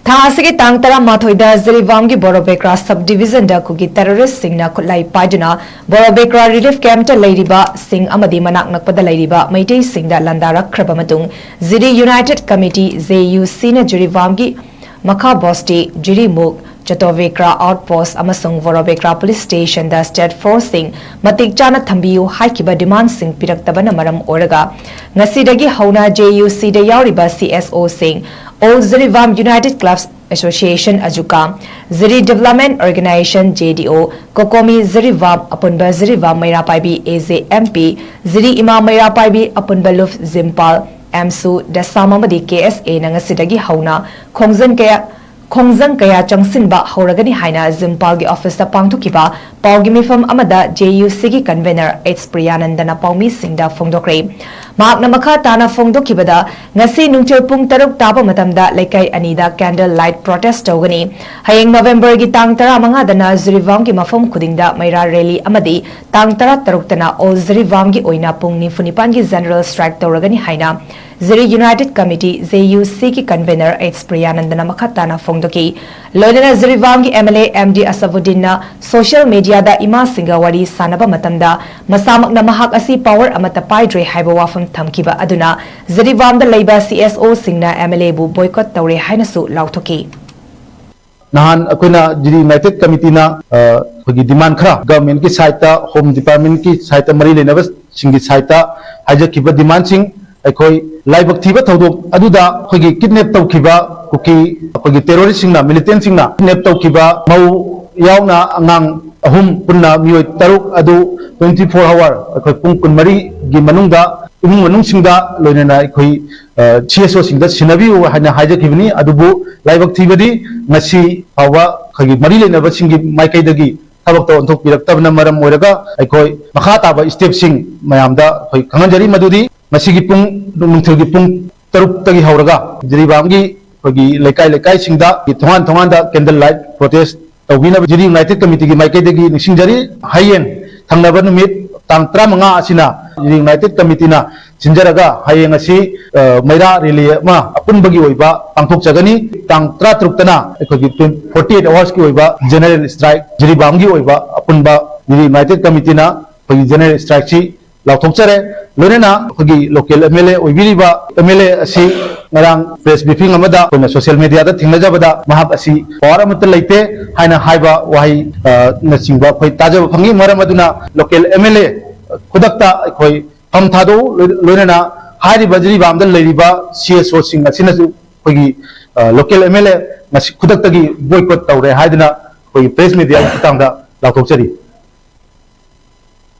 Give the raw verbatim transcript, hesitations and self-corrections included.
ꯊꯥ ꯑꯁꯤꯒꯤ ꯇꯥꯡ ꯇꯔꯥꯃꯥꯊꯣꯏꯗ ꯖꯤꯔꯤꯕꯥꯝꯒꯤ ꯕꯣꯔꯣꯕꯦꯀ꯭ꯔꯥ ꯁꯕ ꯗꯤꯕꯤꯖꯟꯗ ꯀꯨꯀꯤ ꯇꯦꯔꯣꯔꯤꯁꯁꯤꯡꯅ ꯈꯨꯠꯂꯥꯏ ꯄꯥꯏꯗꯨꯅ ꯕꯣꯔꯣꯕꯦꯀ꯭ꯔꯥ ꯔꯤꯂꯤꯐ ꯀꯦꯝꯞꯇ ꯂꯩꯔꯤꯕ ꯁꯤꯡ ꯑꯃꯗꯤ ꯃꯅꯥꯛ ꯅꯛꯄꯗ ꯂꯩꯔꯤꯕ ꯃꯩꯇꯩꯁꯤꯡꯗ ꯂꯥꯟꯗꯥꯔꯛꯈ꯭ꯔꯕ ꯃꯇꯨꯡ, ꯖꯤꯔꯤ ꯌꯨꯅꯥꯏꯇꯦꯗ ꯀꯃꯤꯇꯤ, ꯖꯦ ꯌꯨ ꯁꯤꯅ ꯖꯤꯔꯤꯕꯥꯝꯒꯤ ꯃꯈꯥ ꯕꯣꯁꯇꯤ, ꯖꯤꯔꯤꯃꯨꯛ, ꯆꯇꯣꯕꯦꯀ꯭ꯔꯥ ꯑꯥꯎꯠ ꯄꯣꯁꯠ ꯑꯃꯁꯨꯡ ꯕꯣꯔꯣꯕꯦꯀ꯭ꯔꯥ ꯄꯨꯂꯤꯁ ꯁ꯭ꯇꯦꯁꯟꯗ ꯁ꯭ꯇꯦꯠ ꯐꯣꯔꯁꯁꯤꯡ ꯃꯇꯤꯛ ꯆꯥꯅ ꯊꯝꯕꯤꯌꯨ ꯍꯥꯏꯈꯤꯕ ꯗꯤꯃꯥꯟꯁꯤꯡ ꯄꯤꯔꯛꯇꯕꯅ ꯃꯔꯝ ꯑꯣꯏꯔꯒ, ꯉꯁꯤꯗꯒꯤ ꯍꯧꯅ ꯖꯦ ꯌꯨ ꯁꯤꯗ ꯌꯥꯎꯔꯤꯕ ꯁꯤ ꯑꯦꯁ ꯑꯣꯁꯤꯡ, all Jiribam united clubs association ꯑꯖꯨꯀꯥ, Jiri development organisation J D O, COCOMI Jiribam, ꯑꯄꯨꯟꯕ Jiribam Meira Paibi A J M P, Jiri ꯏꯃꯥ ꯃꯩꯔꯥ ꯄꯥꯏꯕꯤ ꯑꯄꯨꯟꯕ ꯂꯨꯞ ꯖꯤꯝꯄꯥꯜ, ꯑꯦꯝꯁꯨ, ꯗꯁꯥꯝ ꯑꯃꯗꯤ ꯀꯦ ꯑꯦꯁ ꯑꯦꯅ ꯉꯁꯤꯗꯒꯤ ꯍꯧꯅ ꯈꯣꯡꯖꯪ ꯀꯌꯥ, ꯈꯣꯡꯖꯪ ꯀꯌꯥ ꯆꯪꯁꯤꯟꯕ ꯍꯧꯔꯒꯅꯤ ꯍꯥꯏꯅ ꯖꯤꯝꯄꯥꯜꯒꯤ ꯑꯣꯐꯤꯁꯇ ꯄꯥꯡꯊꯣꯛꯈꯤꯕ ꯄꯥꯎꯒꯤ ꯃꯤꯐꯝ ꯑꯃꯗ ꯖꯦ ꯌꯨ ꯁꯤꯒꯤ ꯀꯟꯚꯦꯅꯔ ꯑꯩꯆ ꯄ꯭ꯔꯤꯌꯥꯅꯟꯗꯅ ꯄꯥꯎꯃꯤꯁꯤꯡꯗ ꯐꯣꯡꯗꯣꯛꯈ꯭ꯔꯦ꯫ ꯃꯍꯥꯛꯅ ꯃꯈꯥ ꯇꯥꯅ ꯐꯣꯡꯗꯣꯛꯈꯤꯕꯗ, ꯉꯁꯤ ꯅꯨꯡꯊꯤꯜ ꯄꯨꯡ ꯇꯔꯨꯛ ꯇꯥꯕ ꯃꯇꯝꯗ ꯂꯩꯀꯥꯏ ꯑꯅꯤꯗ ꯀꯦꯟꯗꯜ ꯂꯥꯏꯠ ꯄ꯭ꯔꯣꯇꯦꯁ ꯇꯧꯒꯅꯤ꯫ ꯍꯌꯦꯡ ꯅꯣꯚꯦꯝꯕꯔꯒꯤ ꯇꯥꯡ ꯇꯔꯥꯃꯉꯥꯗꯅ ꯖꯤꯔꯤꯕꯥꯝꯒꯤ ꯃꯐꯝ ꯈꯨꯗꯤꯡꯗ ꯃꯩꯔꯥ ꯔꯦꯂꯤ ꯑꯃꯗꯤ ꯇꯥꯡ ꯇꯔꯥꯇꯔꯨꯛꯇꯅ ꯑꯣꯜ ꯖꯤꯔꯤꯕꯥꯝꯒꯤ ꯑꯣꯏꯅ ꯄꯨꯡ ꯅꯤꯐꯨꯅꯤꯄꯥꯟꯒꯤ ꯖꯦꯅꯔꯦꯜ ꯁ꯭ꯇ꯭ꯔꯥꯏꯛ ꯇꯧꯔꯒꯅꯤ ꯍꯥꯏꯅ Jiri united committee, J U ꯁꯤꯒꯤ ꯀꯟꯚꯦꯅꯔ ꯑꯩꯆ ꯄ꯭ꯔꯤꯌꯥꯅꯟꯗꯅ ꯃꯈꯥ ꯇꯥꯅ ꯐꯣꯡꯗꯣꯛꯈꯤ꯫ ꯂꯣꯏꯅꯅ ꯖꯤꯔꯤꯕꯥꯝꯒꯤ M L A M D ꯑꯁꯐꯨꯗꯤꯟꯅ ꯁꯣꯁꯤꯌꯦꯜ ꯃꯤꯗꯤꯌꯥꯗ ꯏꯃꯥꯁꯤꯡꯒ ꯋꯥꯔꯤ ꯁꯥꯟꯅꯕ ꯃꯇꯝꯗ ꯃꯁꯥꯃꯛꯅ ꯃꯍꯥꯛ ꯑꯁꯤ ꯄꯥꯋꯔ ꯑꯃꯠꯇ ꯄꯥꯏꯗ꯭ꯔꯦ ꯍꯥꯏꯕ ꯋꯥꯐꯝ ꯊꯝꯈꯤꯕ ꯑꯗꯨꯅ ꯖꯤꯔꯤꯕꯥꯝꯗ ꯂꯩꯕ ꯁꯤ ꯑꯦꯁ ꯑꯣꯁꯤꯡꯅ ꯑꯦꯝ ꯑꯦꯜ ꯑꯦꯕꯨ ꯕꯣꯏꯀꯣꯠ ꯇꯧꯔꯦ ꯍꯥꯏꯅꯁꯨ ꯂꯥꯎꯊꯣꯛꯈꯤ꯫ ꯅꯍꯥꯟ ꯑꯩꯈꯣꯏꯅ ꯖꯤꯔꯤ ꯌꯨꯅꯥꯏꯇꯦꯗ ꯀꯃꯤꯇꯤꯅ, ꯑ, ꯑꯩꯈꯣꯏꯒꯤ ꯗꯤꯃꯥꯟ ꯈꯔ ꯒꯚꯔꯟꯃꯦꯟꯠꯀꯤ ꯁꯥꯏꯠꯇ, ꯍꯣꯝ ꯗꯤꯄꯥꯔꯠꯃꯦꯟꯠꯀꯤ ꯁꯥꯏꯠꯇ, ꯃꯔꯤ ꯂꯩꯅꯕꯁꯤꯡꯒꯤ ꯁꯥꯏꯠꯇ ꯍꯥꯏꯖꯈꯤꯕ ꯗꯤꯃꯥꯟꯁꯤꯡ, ꯑꯩꯈꯣꯏ ꯂꯥꯏꯕꯛ ꯊꯤꯕ ꯊꯧꯗꯣꯛ ꯑꯗꯨꯗ ꯑꯩꯈꯣꯏꯒꯤ ꯀꯤꯗꯅꯦꯞ ꯇꯧꯈꯤꯕ ꯀꯨꯀꯤ, ꯑꯩꯈꯣꯏꯒꯤ ꯇꯦꯔꯣꯔꯤꯁꯁꯤꯡꯅ, ꯃꯤꯂꯤꯇꯦꯟꯠꯁꯤꯡꯅ ꯀꯤꯗꯅꯦꯞ ꯇꯧꯈꯤꯕ ꯃꯧ ꯌꯥꯎꯅ ꯑꯉꯥꯡ ꯑꯍꯨꯝ ꯄꯨꯟꯅ ꯃꯤꯑꯣꯏ ꯇꯔꯨꯛ ꯑꯗꯨ twenty four hour, ꯑꯩꯈꯣꯏ ꯄꯨꯡ ꯀꯨꯟꯃꯔꯤꯒꯤ ꯃꯅꯨꯡꯗ ꯏꯃꯨꯡ ꯃꯅꯨꯡꯁꯤꯡꯗ ꯂꯣꯏꯅꯅ ꯑꯩꯈꯣꯏ, ꯑ, ꯁꯤ ꯑꯦꯁ ꯑꯣꯁꯤꯡꯗ ꯁꯤꯟꯅꯕꯤꯌꯨ ꯍꯥꯏꯅ ꯍꯥꯏꯖꯈꯤꯕꯅꯤ꯫ ꯑꯗꯨꯕꯨ ꯂꯥꯏꯕꯛ ꯊꯤꯕꯗꯤ ꯉꯁꯤ ꯐꯥꯎꯕ ꯑꯩꯈꯣꯏꯒꯤ ꯃꯔꯤ ꯂꯩꯅꯕꯁꯤꯡꯒꯤ ꯃꯥꯏꯀꯩꯗꯒꯤ ꯊꯕꯛꯇ ꯑꯣꯟꯊꯣꯛꯄꯤꯔꯛꯇꯕꯅ ꯃꯔꯝ ꯑꯣꯏꯔꯒ ꯑꯩꯈꯣꯏ ꯃꯈꯥ ꯇꯥꯕ ꯁ꯭ꯇꯦꯞꯁꯤꯡ ꯃꯌꯥꯝꯗ ꯑꯩꯈꯣꯏ ꯈꯪꯍꯟꯖꯔꯤ꯫ ꯃꯗꯨꯗꯤ ꯉꯁꯤꯒꯤ ꯄꯨꯡ, ꯅꯨꯡꯊꯤꯜꯒꯤ ꯄꯨꯡ ꯇꯔꯨꯛꯇꯒꯤ ꯍꯧꯔꯒ ꯖꯤꯔꯤꯕꯥꯝꯒꯤ ꯑꯩꯈꯣꯏꯒꯤ ꯂꯩꯀꯥꯏ ꯂꯩꯀꯥꯏꯁꯤꯡꯗ ꯊꯣꯡꯒꯥꯟ ꯊꯣꯡꯒꯥꯟꯗ ꯀꯦꯟꯗꯜ ꯂꯥꯏꯠ ꯄ꯭ꯔꯣꯇꯦꯁ ꯇꯧꯕꯤꯅꯕ ꯖꯤꯔꯤ ꯌꯨꯅꯥꯏꯇꯦꯗ ꯀꯃꯤꯇꯤꯒꯤ ꯃꯥꯏꯀꯩꯗꯒꯤ ꯅꯤꯡꯁꯤꯡꯖꯔꯤ꯫ ꯍꯌꯦꯡ ꯊꯪꯅꯕ ꯅꯨꯃꯤꯠ ꯇꯥꯡ ꯇꯔꯥꯃꯉꯥ ꯑꯁꯤꯅ ꯌꯨꯅꯥꯏꯇꯦꯠ ꯀꯃꯤꯇꯤꯅ ꯁꯤꯟꯖꯔꯒ ꯍꯌꯦꯡ ꯑꯁꯤ, ꯑ, ꯃꯩꯔꯥ ꯔꯦꯂꯤ ꯑꯃ ꯑꯄꯨꯟꯕꯒꯤ ꯑꯣꯏꯕ ꯄꯥꯡꯊꯣꯛꯆꯒꯅꯤ꯫ ꯇꯥꯡ ꯇꯔꯥꯇꯔꯨꯛꯇꯅ ꯑꯩꯈꯣꯏꯒꯤ ꯐꯣꯔꯇꯤ ꯑꯩꯠ ꯑꯋꯥꯔꯁꯀꯤ ꯑꯣꯏꯕ ꯖꯦꯅꯔꯦꯜ ꯁ꯭ꯇ꯭ꯔꯥꯏꯛ, ꯖꯤꯔꯤꯕꯥꯝꯒꯤ ꯑꯣꯏꯕ ꯑꯄꯨꯟꯕ ꯌꯨꯅꯥꯏꯇꯦꯠ ꯀꯃꯤꯇꯤꯅ ꯑꯩꯈꯣꯏꯒꯤ ꯖꯦꯅꯔꯦꯜ ꯁ꯭ꯇ꯭ꯔꯥꯏꯛꯁꯤ ꯂꯥꯎꯊꯣꯛꯆꯔꯦ꯫ ꯂꯣꯏꯅꯅ ꯑꯩꯈꯣꯏꯒꯤ ꯂꯣꯀꯦꯜ ꯑꯦꯝ ꯑꯦꯜ ꯑꯦ ꯑꯣꯏꯕꯤꯔꯤꯕ ꯑꯦꯝ ꯑꯦꯜ ꯑꯦ ꯑꯁꯤ ꯉꯔꯥꯡ ꯄ꯭ꯔꯦꯁ ꯕ꯭ꯔꯤꯐꯤꯡ ꯑꯃꯗ ꯑꯩꯈꯣꯏꯅ ꯁꯣꯁꯤꯌꯦꯜ ꯃꯦꯗꯤꯌꯥꯗ ꯊꯦꯡꯅꯖꯕꯗ ꯃꯍꯥꯛ ꯑꯁꯤ ꯄꯋꯥꯔ ꯑꯃꯠꯇ ꯂꯩꯇꯦ ꯍꯥꯏꯅ ꯍꯥꯏꯕ ꯋꯥꯍꯩ, ꯑ, ꯅꯆꯤꯡꯕ ꯑꯩꯈꯣꯏ ꯇꯥꯖꯕ ꯐꯪꯉꯤ꯫ ꯃꯔꯝ ꯑꯗꯨꯅ ꯂꯣꯀꯦꯜ ꯑꯦꯝ ꯑꯦꯜ ꯑꯦ ꯈꯨꯗꯛꯇ ꯑꯩꯈꯣꯏ ꯐꯝ ꯊꯥꯗꯣꯛꯎ, ꯂꯣꯏ-, ꯂꯣꯏꯅꯅ ꯍꯥꯏꯔꯤꯕ ꯖꯤꯔꯤꯕꯥꯝꯗ ꯂꯩꯔꯤꯕ ꯁꯤ ꯑꯦꯁ ꯑꯣꯁꯤꯡ ꯑꯁꯤꯅꯁꯨ ꯑꯩꯈꯣꯏꯒꯤ, ꯑ, ꯂꯣꯀꯦꯜ ꯑꯦꯝ ꯑꯦꯜ ꯑꯦ ꯉꯁꯤ ꯈꯨꯗꯛꯇꯒꯤ ꯕꯣꯏꯀꯣꯠ ꯇꯧꯔꯦ ꯍꯥꯏꯗꯨꯅ ꯑꯩꯈꯣꯏꯒꯤ ꯄ꯭ꯔꯦꯁ ꯃꯦꯗꯤꯌꯥꯒꯤ ꯈꯨꯠꯊꯥꯡꯗ ꯂꯥꯎꯊꯣꯛꯆꯔꯤ꯫